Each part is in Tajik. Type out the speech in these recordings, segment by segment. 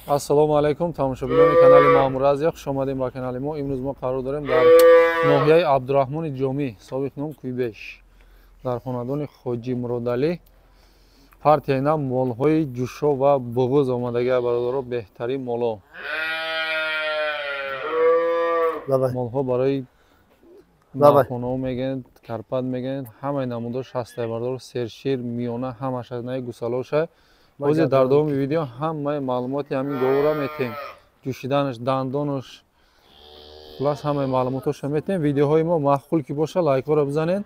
Ассалому алайкум, тамошобинони канали Маъмур Азия, хуш омадем ба канали мо. Имрӯз мо қарор дорем дар ноҳияи Абдурраҳмони Ҷомӣ, собиқ ном Куйбеш, дар хонадони Хоҷи Муродалӣ. Партияи нав молҳои ҷӯшо ва буғуз омадагия, бародаро, беҳтарин моло. Молҳо барои навхонаҳо мегӯянд, карпат мегӯянд, ҳамаи намудош ҳастае, бародаро, сершир, миёна, ҳамаш аз наи гусалоша. Ҳозир дар давоми видео ҳамаи маълумоти ҳамин говро метем. Ҷӯшиданаш, дандонаш, хулас ҳамаи маълумотошро метем. Видеоҳои мо маъқул ки боша, лайкҳоро бизанед.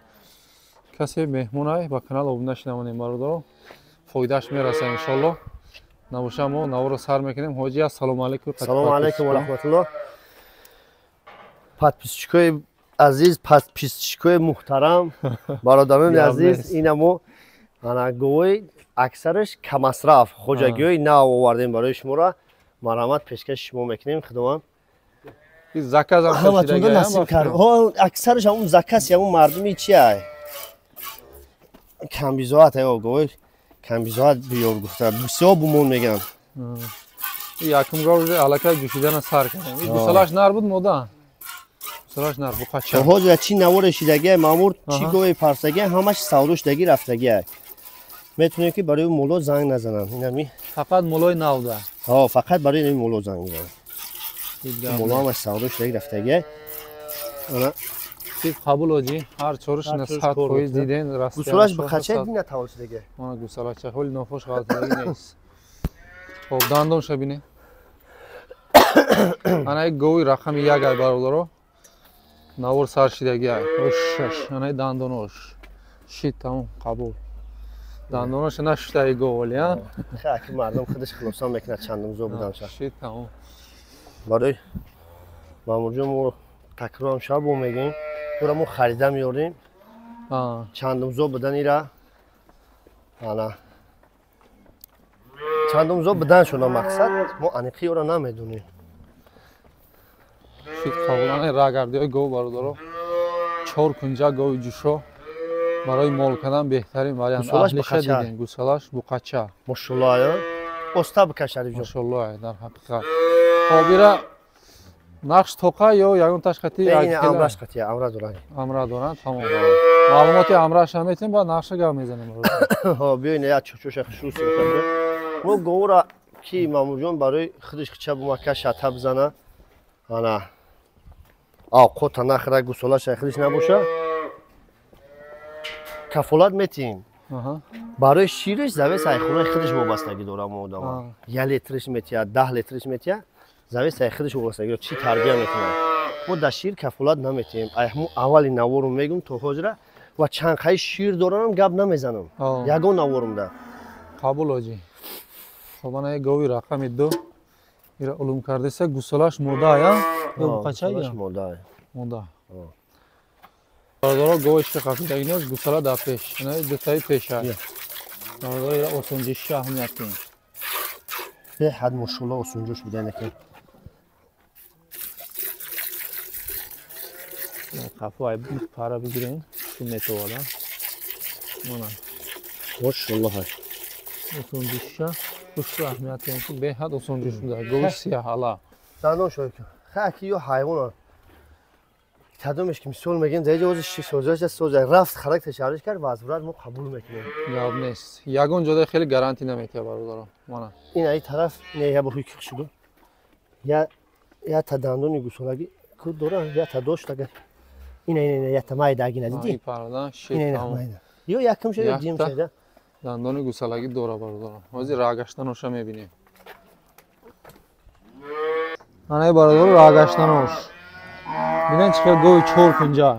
Касе меҳмонай ба канал обуна шинамонем, бародаро, фоидааш мераса иншоллоҳ. Набоша мо наворо сар мекунем. Ҳоҷи, ассалому алайкум. Салому алайкум ва раҳматуллоҳ. Подписчикои азиз, подписчикои муҳтарам, бародарони азиз, ина мо ана говои аксараш камасраф хоҷагиҳои нав овардем барои шуморо. Марҳамат, пешкаши шумо мекунем. Худованд ҳаматонро насиб кард. Аксараш ҳамун закаси ҳамун мардуми чия камбизоат, ё говои камбизоат биёр гуфта бисёр бумон мегӯянд. Якумгор уже аллакай ҷӯшидана сар кардем. Гусалаш нар буд, мода гусалаш нар буқача. Ҳозир чӣ навор шидагия, Маъмур, чӣ гови парсагия, ҳамаш савдо шудагӣ рафтагия. Метавонем ки барои мулло занг назананд. Инами фақат муллои навда. Ҳо, фақат барои инами мулло занг мезананд. Мулло ҳамаш савдо шудагӣ рафтагия. Ана тип қабул оҷи, ҳар чораш на 100% диден раст. Гусалаш бақача дина тавол шудагия. Мана гусалача ҳоли нофош ғалтагӣ нест. Хоб, дандонша бине. Ана як гови рақами 1 ай, бародаро. Навор сар шидагия. Ош, ана дандонош. Шит, тамом, қабул. Дандоноша нашуштаи говоли, а? Ха, ки мардум худаш хулоса мекунад чандум зо буданша. Шит, тамом. Барои Маъмурҷон мо такрорам шабо мегӯем, ӯра мо харида меорем. Чандум зо будан ира? Ана. Чандум зо будан шуна мақсад, мо аниқи ӯра намедонем. Шит, қабул. Ана рагардиҳои гов, бародаро. Чор кунҷа гови ҷӯшо. Барои мол кардан беҳтарин вариант. Аҳлиша дидем, гусалаш буқача. Мошаллоҳ, оста бикаш, Шарифҷон. Мошаллоҳ, дар ҳақиқат. Хоб, ира нақш тоқа ё ягон таш қати? Амраш қати, амра дорад. Амра дорад, тамом. Маълумоти амраша метем, баъд нақша гап мезанем. Ҳо, биёин як чӯчӯша хушрӯ сиркардем. Мо говра ки Маъмурҷон барои худаш хича бумака шата бизана, ана авқота нахӯра, гусолаша худаш набоша, кафолат метиҳем. Барои шираш завес айхонаи худаш вобастагӣ дорам одама. 1 литриш метиҳад, 10 литриш метиҳад, завес ай худаш вобастагӣ дорад, чӣ тарбия мекунад. Мо дар шир кафолат наметиҳем. Мо аввали наворум мегӯм то ҳозира ва чанд қаи шир доранам гап намезанам. Ягон наворумда. Қабул оҷи. Хоб, ана як гови рақами 2 ира улум кардеса, гусалаш мода, я? Ё буқача? Мода. Мода. Бародаро, гови ши қафидаги нест, гусала дар пеш, ина дутаи пеша. Бародаро, ира осонҷиша аҳамият кунед. Беҳад мошалло осонҷош буда наки. Қафо ай пара бигирем, ки метовада. Мана. Мошалло ҳай. Осонҷиша, хушу аҳамият кунед, ки беҳад осонҷош буда. Гови сиёҳала. Дандон шоҳ кун. Ха, ки ё ҳайвон кадомеш ки мисол мегӯем, дар ҷози созаш соза рафт, характер шариш кард ва аз вурат мо қабул мекунем. Гап нест. Ягон ҷода хеле гарантия наметиҳад, бародаро. Мана. Ин ай тараф не, я бо ҳуй шуду. Я та дандони гусолагӣ ку дора, я та дошт агар. Ина ина я та майда гина дидӣ? Ин парда шит. Ина майда. Ё якум шуда, ё дим шуда. Дандони гусолагӣ дора, бародаро. Ҳозир рагаштаноша мебинем. Ана бародаро, рагаштанош. Бинен чӣ хел гови чор кунҷа.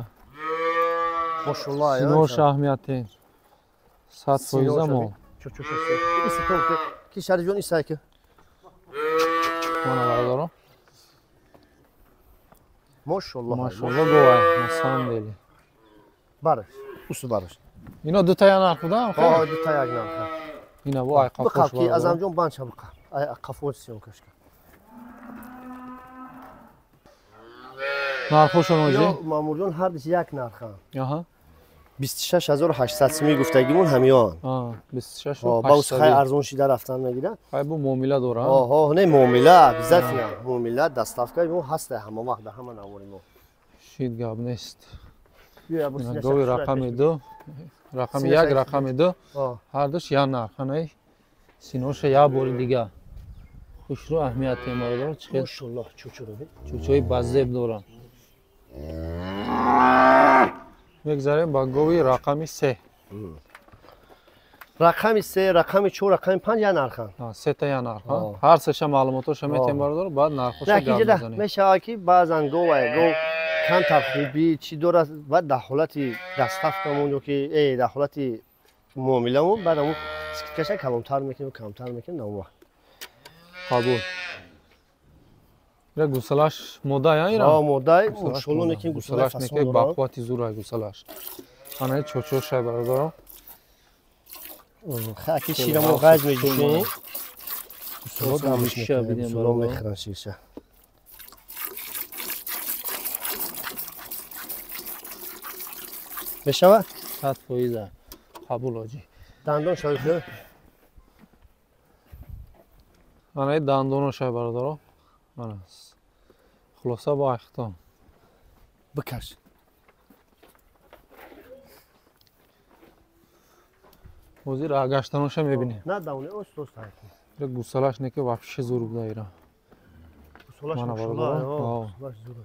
Мошаллоҳ. Синош аҳамияте. 100% мо. Ки Шарифҷон исай ки. Мана бародаро. Мошаллоҳ. Мошаллоҳ говай, на самом деле. Бараш, усу бараш. Ино дута як нарх буда? Ҳо, дута як нарх. Ина бо ай қафош. Ки Азамҷон банча буқа. Ай қафош съёмкаш кар. Нархошон оҷи? Маъмурҷон, ҳар дис як нарханд. 26800 сими гуфтагимон ҳамиён. 26800. Ба усхай арзон шида рафтан мегирад. Хай бу муомила дора. Оҳо, не муомила, обязательно муомила, доставка мо ҳаст ҳама вақт дар ҳама навори мо. Шид гап нест. Гови рақами 2, рақами 1, рақами 2, ҳар душ як нарх, ҳанаи синоша як бори дига. Хушрӯ аҳамият бародаро, чӣ хел Машаллоҳ, чӯчӯро бин. Чӯчои базеб доранд. Мегзарем ба гови рақами 3. Рақами 3, рақами 4, рақами 5 як нарханд. Сета як нарх. Ҳар сеша маълумотоша метем бародаро, баъд нархоша гап мезанем. Мешавад ки баъзан гова гов камтар хубӣ чӣ дорад, баъд дар ҳолати доставкамон ё ки дар ҳолати муомиламон баъд ҳамон скидкаша калонтар мекунем, камтар мекунем на он вақт. Қабул. Ира гусалаш мода я ира? Ҳа, мода, мошолло некин гусалаш фасон дорад. Ба қуввати зур гусалаш. Ана чочошай бародаро. Хаки ширамо ғайз меҷӯшем. Гусало дамиша бидем бародаро. Мехӯран шиша. Мешавад? 100%. Қабул оҷи. Дандон шоида. Ана дандоношай бародаро. Ана хулоса бо айхтон. Бикаш. Ҳозир гаштаноша мебинем. На давне ост ост айхтон. Ира гусалаш не ки вообще зур буда ира. Гусалаш машаллоҳ, гусалаш зур.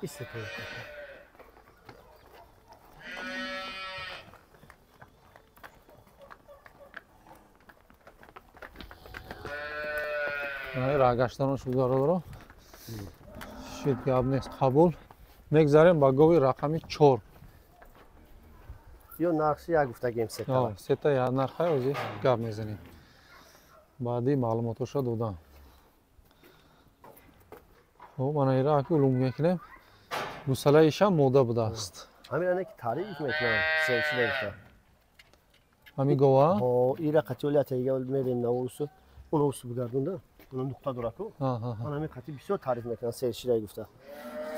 Истепо. Рагаштанош бародаро. Шид гап нест, қабул. Мегзарем ба гови рақами 4. Ё нархи як гуфтагем сета. Сета як нархай ози гап мезанем. Баъди маълумотоша додам. Хоб, ана ира аки улум мекунем. Гусалаиша мода будааст. Ҳамин ане ки таъриф мекунам, сершида гуфта. Ҳами гова? Ҳо, ира қатиоли атайга мерем наурусу, унусу бигардонда. Уна нуқта дораку. Ман ҳамин қати бисёр таъриф мекунам, сершида гуфта.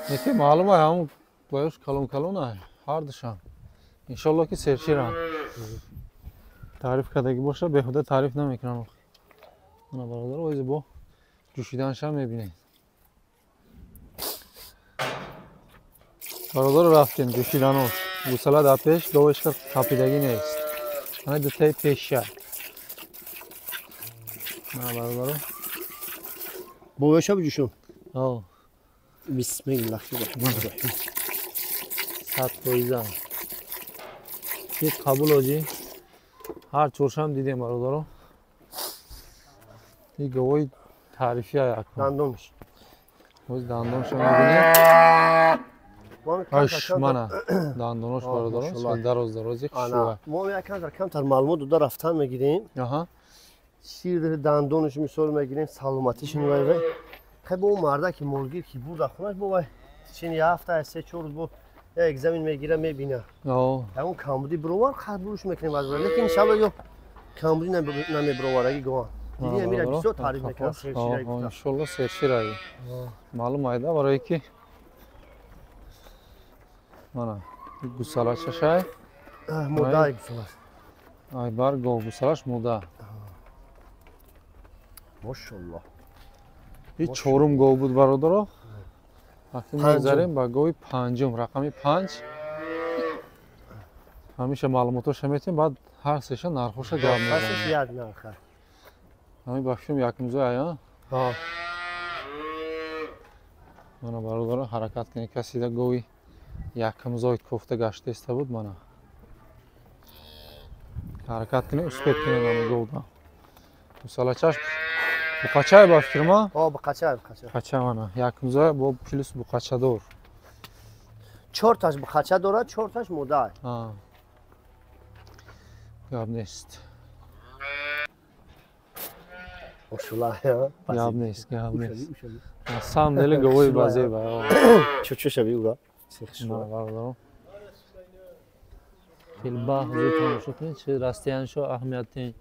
Неки маълум ай ҳамун боёш калон калон ай, ҳар душам. Иншоллоҳ ки серширам. Таъриф кардагӣ боша, беҳуда таъриф намекунам. Мана бародаро, ози бо ҷӯшиданашам мебинед. Бародаро рафтем ҷӯшиданош. Гусала дар пеш, говеш капидагӣ нест. Ана дутаи пеша. Мана бародаро. Боёша биҷӯшум. Ҳо. Бисмиллаҳи раҳмони раҳим. 100%. Чиз қабул оҷи. Ҳар чоршам дидем бародаро. Ин говои таърифи аяк. Дандонш. Боз дандоншо мебинем. Аш мана дандонош бародаро, дароз дарози хушрӯ. Мо якам камтар маълумот дода рафтан мегирем. Шир дандонаш мисол мегирем, саломатиш мевай. Хай бо марда ки молгир ки бурда хонаш бо вай чени ҳафта 3-4 рӯз бо як экзамен мегира мебина. Ягон камбуди бировар қабулш мекунем аз вай. Лекин иншаллоҳ ё камбуди намебировараги гова. Диди амира бисёр таъриф мекунам сершира гуфта. Иншаллоҳ сершира. Маълум айда барои ки мана гусалачашай. Мода гусалаш. Ай бар гов гусалаш мода. Машаллоҳ. Ин чорум гов буд бародаро. Вақте мегзарем ба гови панҷум, рақами 5. Ҳамеша маълумотоша метем, баъд ҳар сеша нархоша гап мезанем. Як нарха. Ҳамин ба фикрам якумзои ая? Ҳа. Мана бародаро ҳаракат кунед, касе да гови якумзои кофта гаштаиста буд мана. Ҳаракат кунед, успет кунед ҳамин говда. Гусалачаш буқачай ба фикрама? Ҳо, буқачай, буқачай. Буқача мана, якумзоя бо плюс буқачадор. Чорташ буқача дорад, чорташ мода. Гап нест. Ошула, гап нест, гап нест. На самом деле говои базеба. Чӯчӯша биура. Мана бародаро. Хеле ба ҳузур тамошо кунед, чӣ растияншо аҳамияти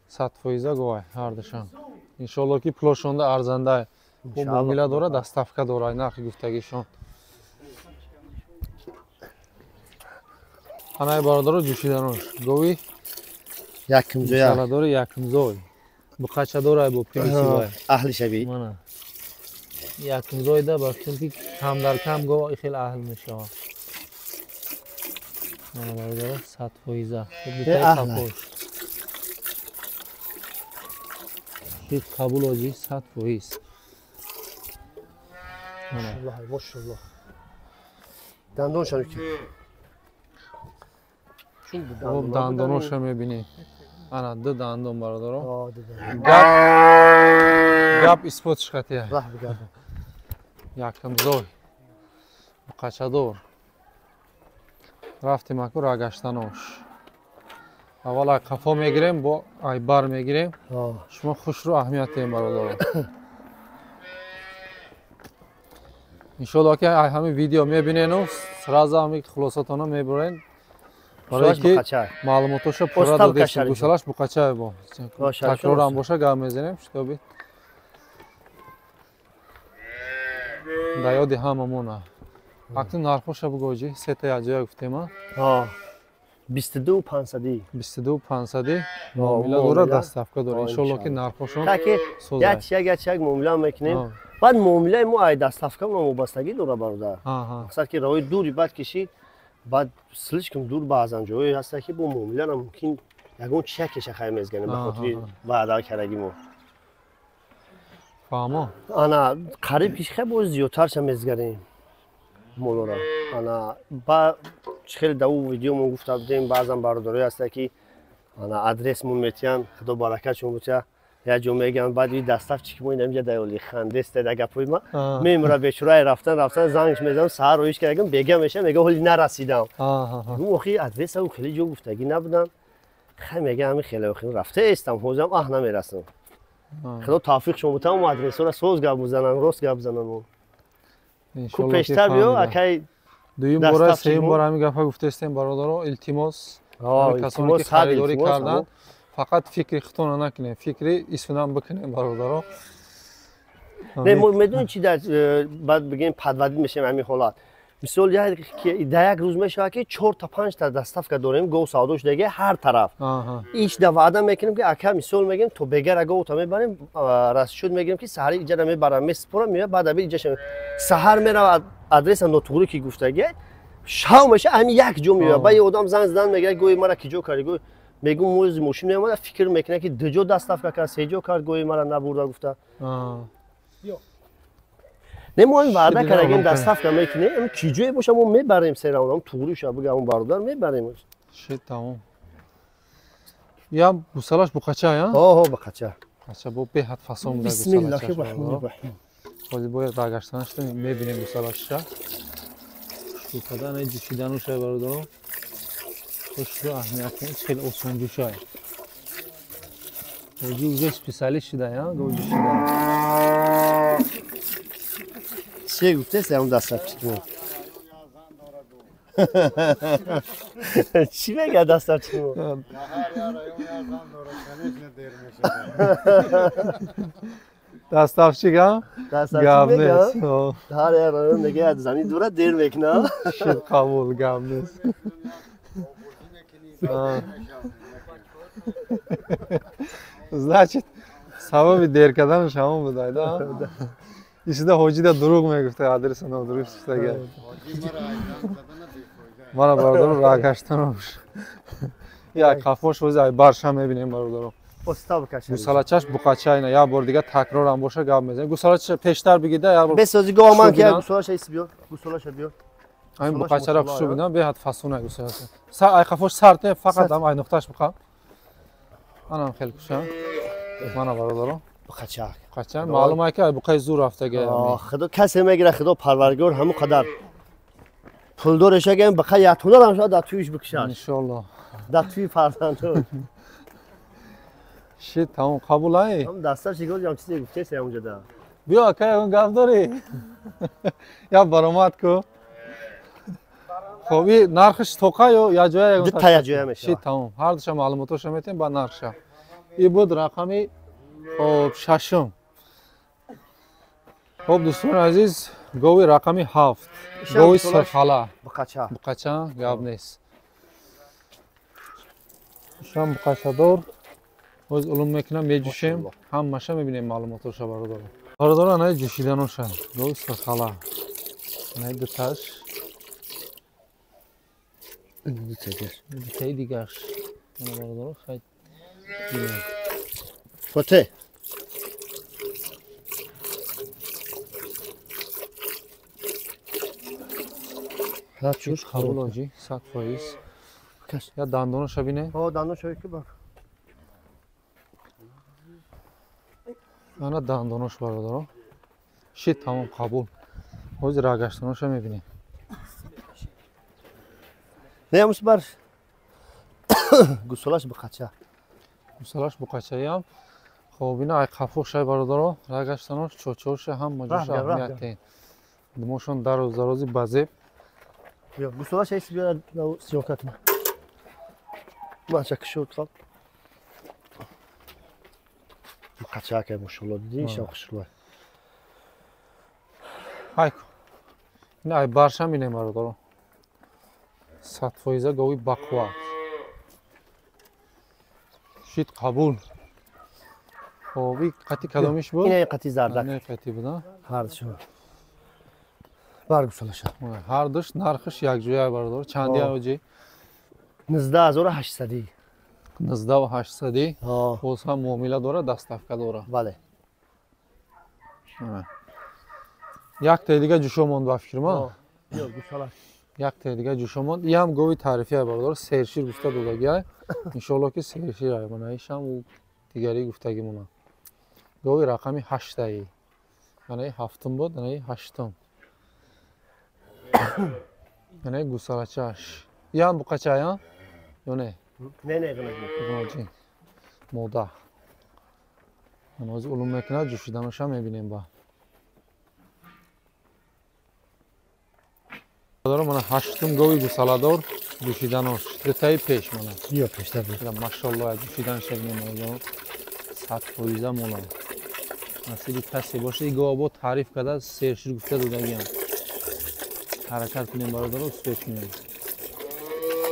100% говай ҳардушам. Иншоллоҳ ки пулошонда арзанда. Бо муомила дора, доставка дора, нархи гуфтагишон. Анаи бародаро ҷӯшиданош. Гови якумзоя. Гусаладори якумзой. Буқача дора бо плюси вай. Аҳли шаби. Мана. Якумзойда ба чунки кам дар кам гов хеле аҳл мешавад. Мана бародаро 100%. Дутаи қафош. Шид қабул оҷи 100%. Мошаллоҳ, мошаллоҳ. Дандоншану ки. Хоб дандоноша мебинӣ. Ана ду дандон бародаро. Гап исбот шихатия. Якумзой. Буқачадор. Рафтем аку рагаштанош. Аввал ай қафо мегирем, бо ай бар мегирем. Шумо хушрӯ аҳамият диҳем бародаро. Иншоаллоҳ ки ай ҳамин видео мебинену сразу ҳамин хулосатонро мебурен. Барои ки маълумотоша пурра додем. Гусалаш буқачае бо. Такрорам боша гап мезанем, шитоби. Дар ёди ҳамамона. Акнун нархоша бугоҷи, сета якҷоя гуфтема. 22 500. 22 500 муомила дора, доставка дора. Иншоаллоҳ ки нархошон созад. Як муомила мекунем. Баъд муомилаи мо ай доставка мо вобастагӣ дора бародар. Мақсад ки роҳи дури баъд кишид, баъд слишком дур баъзан ҷое ҳаста ки бо муомилара мумкин ягон чия кеша хай мезганем ба хотири ваъда кардаги мо. Фаҳмо. Ана қариб киши хай боз зиёдтарша мезгарем молора. Ана ба хеле дар ӯ видеомон гуфта будем, баъзан бародарое ҳаста ки ана адресмон метиҳанд, худо баракатшон бутия, як ҷо мегӯянд, баъд и доставчики мо инамҷа даёли хандеста да гапои ма мемура бечораи рафтан рафтан зангш мезанам, саҳар роиш кардагам, бега меша, мега ҳоли нарасидам. Гум охи адреса ӯ хеле ҷо гуфтагӣ набудам. Хай мега ҳами хеле охи рафта истам, ҳозирам аҳ намерасам. Худо тавфиқшон бутам, мо адресҳоро соз гап бизанам, рост гап бизанам. Ку пештар биё акай. Дуюм бора, сеюм бора ҳамин гапа гуфтаистем бародаро, илтимос, касоне ки харидорӣ карданд, фақат фикри худтонро накунем, фикри исунам бикунем бародаро. Не, мо медонем чи дар баъд бигем падвадид мешавем ҳамин ҳолат. Мисол дар як рӯз мешавад ки 4 та 5 та доставка дорем, гов савдо шудаги ҳар тараф. Иш да ваъда мекунем ки ака мисол мегем то бегара говта мебарем, расчёт мегирем ки саҳари иҷара мебарам, месупорам, меояд баъд аби иҷаша саҳар меравад адреса нотуғрӣ ки гуфтаги, шав меша ҳамин як ҷо меояд. Баъд одам занг задан мегирад, гӯи мара ки ҷо кардӣ, гӯи мегӯм мӯзи мошин меомада, фикр мекунад ки ду ҷо доставка кард, се ҷо кард, гӯи мара набурда гуфта. Не, мо ин ваъда кардагем доставка мекунем, ки ҷое боша мо мебарем серавон, туғриша бигам он бародар мебарем. Шит тамом. Я гусалаш буқача, я? Ҳо, буқача. Қача бо беҳад фасон буда. Бисмиллаҳи раҳмони раҳим. Ҳозир бояд баргаштанашта мебинем гусалашша. Шукада не ҷӯшидануша бародаро. Хушрӯ аҳамият кунед, хеле осон ҷӯшай. Ҳоҷи уже специалист шуда, я? Гов ҷӯшида. Чие гуфтест ям доставчик мо? Чӣ мегӯяд доставчик мо? Доставчик, а? Гап нест. Ҳар як район мегӯяд зани дура дер мекунад. Шид қабул, гап нест. Значит, сабаби дер карданаш ҳамон буда, да? Исида ҳоҷида дурӯғ мегуфта, адреса нодуруст гуфтага. Мана бародаро рагаштанош. Як қафош ҳози ай барша мебинем бародаро. Гусалачаш буқача ина як бор дига такрорам боша гап мезанем. Гусалача пештар бигида як бор. Бесози гов ман ки як гусалаша ис биёр, гусалаша биёр. Ҳамин буқачаро хушу бинам, беҳад фасона гусалаша. Ай қафош сарте, фақат ам ай нуқташ буқа. Анам хел куша. Мана бародаро. Буқача. Буқача маълум ай ки ай буқаи зур рафтага. Худо касе мегира, худо парвардигор ҳамон қадар пулдор шагем, буқа ятунарам шояд дар туиш бикушад. Иншоаллоҳ. Дар туи фарзандон. Шит тамом қабул ай. Ҳам дасташ гол ям чизе гуфтес ям онҷо. Биё акай он гап дорӣ. Я баромад ку. Хоб и нархш тоқа ё я ҷоя ягон? Ду та я ҷоя мешавад. Шит тамом. Ҳар душа маълумотоша метем ба нархша. И буд рақами хоб шашум. Хоб дӯстони азиз, гови рақами 7. Гови сурхала. Буқача. Буқача гап нест. Ишам буқачадор. Боз улум мекунам, меҷӯшем, ҳамаша мебинем маълумотоша бародаро. Бародаро, анаи ҷӯшиданоша. Гови сурхала. Анаи дуташ. Дутаи дигарш. Ана бародаро, хай бинем. Фоте. Чуш қабул оҷи, 100%. Я дандоноша бине? Ҳо, дандоноша ки бар. Ана дандонош бародаро. Шит тамом қабул. Ҳозир рагаштоноша мебинем. Не, амус бар. Гусолаш буқача. Гусолаш буқачаям. Хоб ина ай қафош бародаро, рагаштонош чочоша ҳам маҷоша аҳамият тен. Димошон дароз дарози базеб. Биё, гусолаш айс биё съёмка кунам. Мача кишуд хоб. Буқача мошалло дидӣ, ишам хушрӯй. Ҳайку. Ина ай барша бинем бародаро. 100% гови бақва. Шит қабул. Хоб, и қати кадомиш буд? Ина қати зардак. Ина қати буд, а? Ҳардушон. Бар гусолаша. Ҳардуш нархиш якҷоя бародаро. Чанди оҷи? 19800. 19800. Боз ҳам муомила дора, доставка дора. Бале. Яктаи дига ҷӯшо монд ба фикр ма? Биё гусолаш. Яктаи дига ҷӯшо монд. Иам гови таърифия бародаро, сершир гуфта додагиай. Иншоалло ки сершир ай. Мана ишам ӯ дигари гуфтагимона. Гови рақами 8-таи. Манаи 7-ум буд, манаи 8-ум. Манаи гусалачаш. Иам буқачая? Ё не? Не, не, ғинаҷи. Мода. Ман ҳозир улум мекунад, ҷӯшиданоша мебинем ба. Бародаро, мана 8-ум гови гусаладор ҷӯшиданош. Дутаи пеш мана. Биё пештар бир. Машалло, ҷӯшиданоша бинем бародаро. 100% мола. Насиби касе бошад, ин гова бо таъриф карда сершир гуфта додагиам. Ҳаракат кунем бародаро, успех кунем.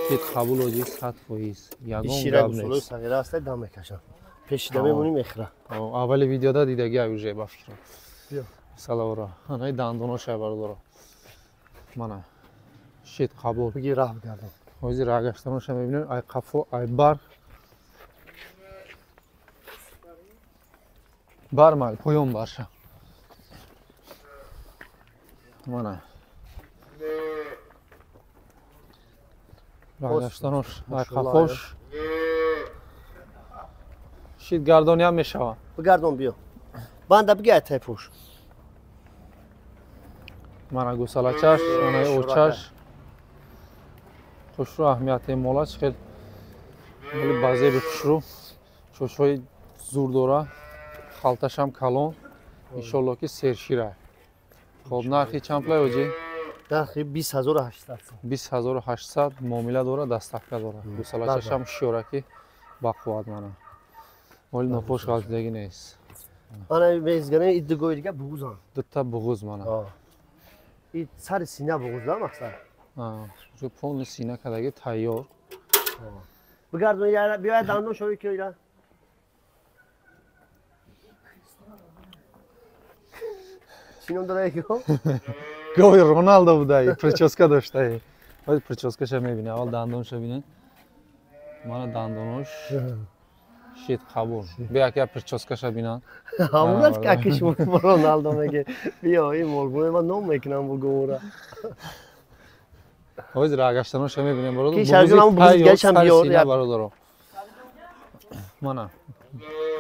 Шит қабул оҷи 100%. Ягон гап нест. Сағира аст, дам мекашам. Пешида мемонем мехӯра. Аввали видеода дидагиай уже ба фикрам. Салавора. Анаи дандоноша бародаро. Мана. Шит қабул. Биги раҳ бигардон. Ҳозир раҳгаштаноша мебинем, ай қафо, ай бар. Бар май, поён барша. Мана. Раҳгаштанош, ай қафош. Шит гардониам мешавад. Бигардон биё. Банда биги ай тайпош. Мана гусалачаш, анаи очаш. Хушрӯ аҳамияти мола чӣ хел моли базеби хушрӯ, чошҳои зур дора, халташам калон, иншолло ки сершира. Хоб, нархи чанд пулай оҷи? Нархи 20800. 20800 муомила дора, доставка дора. Гусалачашам шиёра ки бақувват мана. Моли нопош ғалтидагӣ нест. Мана мезганем и дугои дига буғузан. Дута буғуз мана. И сари сина буғуз да мақсад. Уже полный сина кадаги тайёр. Бигардон яра, биё дандон шови ки ира. Чином дора ки? Гови Роналдо будай, прическа доштаи. Бояд прическаша мебини, аввал дандонша бинед. Мана дандонош. Шит қабул. Биё ки прическаша бинан. Ҳамунат какиш Роналдо меге. Биё ин молбой ман ном мекунам бу гумура. Ҳозир раҳгаштаноша мебинем бародаро. Ки шарҷон ҳам гашам биёр бародаро. Мана.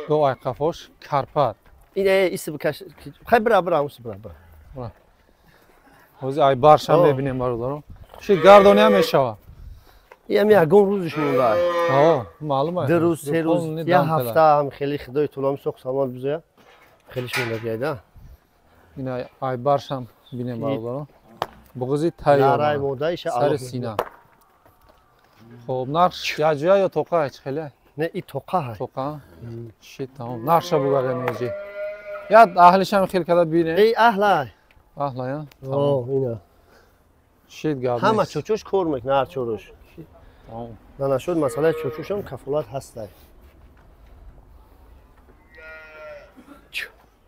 Ду ай қафош карпат. Ин ис бикаш. Хай бира бира ус бира бира. Ҳозир ай барша мебинем бародаро. Шит гардониам мешавад. Ям ягон рӯзш монда. Ҳо, маълум аст. Ду рӯз, се рӯз, як ҳафта ҳам хеле худои тулом соқ саломат бизоя. Хелиш мондагиайда. Ин ай баршам бинем бародаро. Буғузи тайёр. Нарай мода иша сари сина. Хоб, нарх якҷоя ё тоқа чӣ хеле? Не, и тоқа ҳай. Тоқа? Шит тамом. Нархша бугардем оҷи. Я аҳлишам хел када бинем. Эй аҳлай. Аҳлай, а? О, ина. Шид гап. Ҳама чочош кор мекунад, ҳар чоруш. Тамом. На нашуд масъалаи чочошам кафолат ҳастай.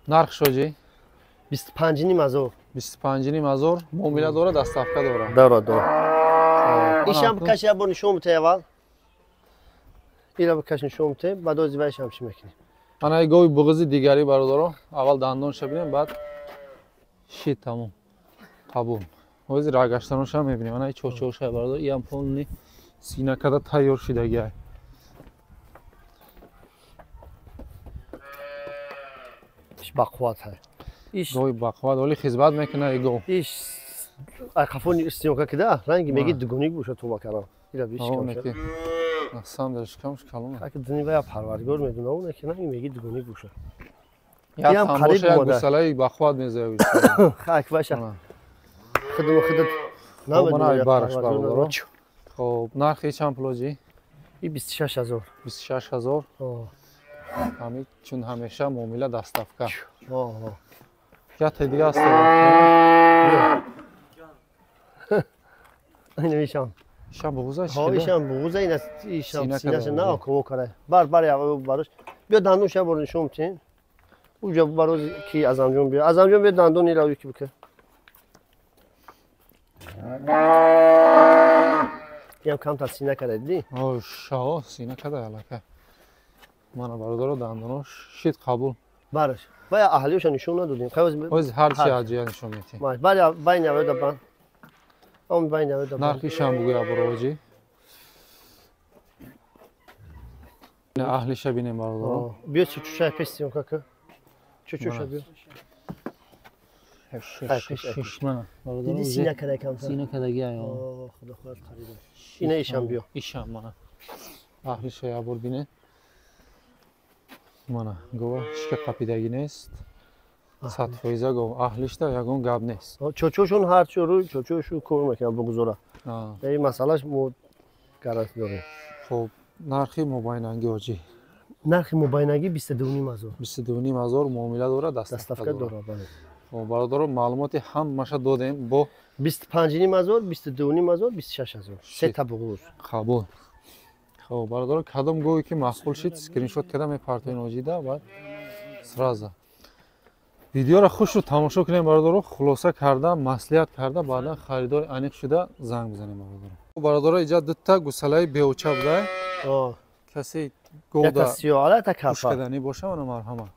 Нарх шоҷи? 25 ҳазор. 25 ҳазор муомила дора, доставка дора. Дора, дора. Ишам бикаш як бор нишон бите аввал. Ира бикаш нишон бите, баъд ози вайшам чӣ мекунем. Ана гови буғизи дигари бародаро, аввал дандонша бинем, баъд шид тамом. Қабул. Ҳозир рагаштаношам мебинем. Ана чочоша бародар, иам полни сина када тайёр шидагиай. Иш бақувват ҳай. Иш гови бақувват, оли хизмат мекунад и гов. Иш қафони съёмка кида, ранги меги дугоник боша тоба кардам. Ира биш камша. Насам дар шикамш калон. Аки дини вая парвардигор медуна, он ки ранги меги дугоник боша. Иам қариб мода. Гусалаи бақувват мезави. Хак ваша. Худо худо намедонам бараш бародаро. Хоб, нархи чанд пулоҷи? И 26 ҳазор. 26 ҳазор. Ҳами чун ҳамеша муомила доставка. Ята дига аст. Ина ишам. Ишам буғуза чӣ? Ҳо, ишам буғуза, ина ишам синаша на ково карай. Бар бар я барош. Биё дандон ша бор нишон битин. Уҷа бароз ки Азамҷон биё. Азамҷон биё дандон ира ки бика. Ям камтар сина карда дидӣ? О, шао сина карда алака. Мана бародаро дандонош шид қабул. Бараш. Вая аҳлиёша нишон надодем. Ҳоз ҳар чи аҷия нишон метем. Бар байн аведа бан. Он байн аведа бан. Нархи шам бугӯя бароҷи. Аҳлиша бинем бародаро. Биё чучуша пеш съёмка ка. Чучуша биё. Шиш мана. Диди сина карда камтар. Сина кардаги ай. О, худо хоҳад харида. Ина ишам биё. Ишам мана. Аҳлиша я бор бине. Мана, гова шика қапидаги нест. 100% гов аҳлишда ягон гап нест. Чочошон ҳар чору чочошу кор мекунад бугузора. Ин масъалаш мо гаранти дорем. Хоб, нархи мобайнанги оҷи? Нархи мобайнанги 22 ҳазор. 22 ҳазор муомила дора, доставка дора, бале. Хоб, бародаро, маълумоти ҳамаша додем бо 25 ҳазор, 22 ҳазор, 26 ҳазор. Се та буғуз. Қабул. Хоб, бародаро, кадом гове ки маъқул шид, скриншот карда мепартоен оҷида, баъд сразу. Видеоро хушрӯ тамошо кунем бародаро, хулоса карда, маслиҳат карда, баъдан харидори аниқ шуда занг бизанем бародаро. Бародаро, иҷа дута гусалаи беоча буда. Касе говда кушкаданӣ боша, мана марҳама.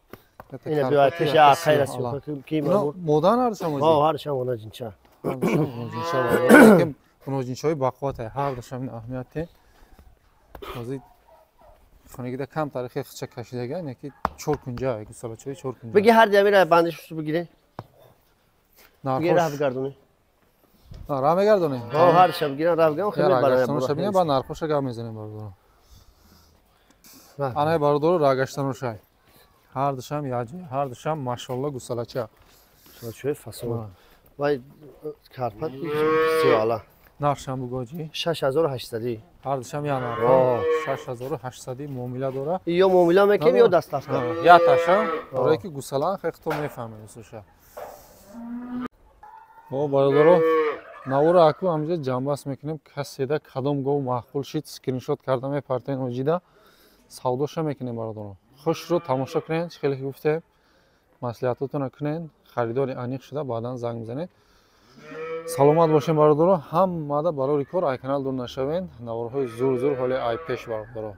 Ина биё пеши ақайра сиё ки модан ҳардушам оҷи? Ҳо, ҳардушам онаҷинча. Онаҷинча бародаро. Онаҷинчаҳои бақувват ҳардушам аҳамияте. Ҳозир хонагида кам таърихи хича кашидага, не ки чор кунҷа, гусалачаи чор кунҷа. Биги ҳар ҷамира бандиш бигире. Биги раҳ бигардонӣ. Раҳ мегардонӣ? Ҳо, ҳар шаб гиран раҳ бигардон, хеле бароям. Бинем, баъд нархоша гап мезанем бародаро. Анаи бародаро рагаштаношай. Ҳар душам яҷа, ҳар душам машолла гусалача. Гусалачаи фасон. Вай карпат сиёла. Нархшам бугоҷи? 6800. Ҳар душам я нарх. 6800 муомила дора. Ё муомила мекунем ё доставка. Я таша, барое ки гусалан хехто мефаҳмем усуша. О, бародаро, навора аку ҳамҷа ҷамъбаст мекунем. Каседа кадом гов маъқул шид, скриншот карда мепартоен оҷида, савдоша мекунем бародаро. Хушрӯ тамошо кунед, чӣ хеле ки гуфтем, маслиҳатотонро кунед, харидори аниқ шуда баъдан занг бизанед. Саломат бошем бародаро, ҳамада барори кор ай канал дур нашавен, наворҳои зур зур ҳоле ай пеш бародаро.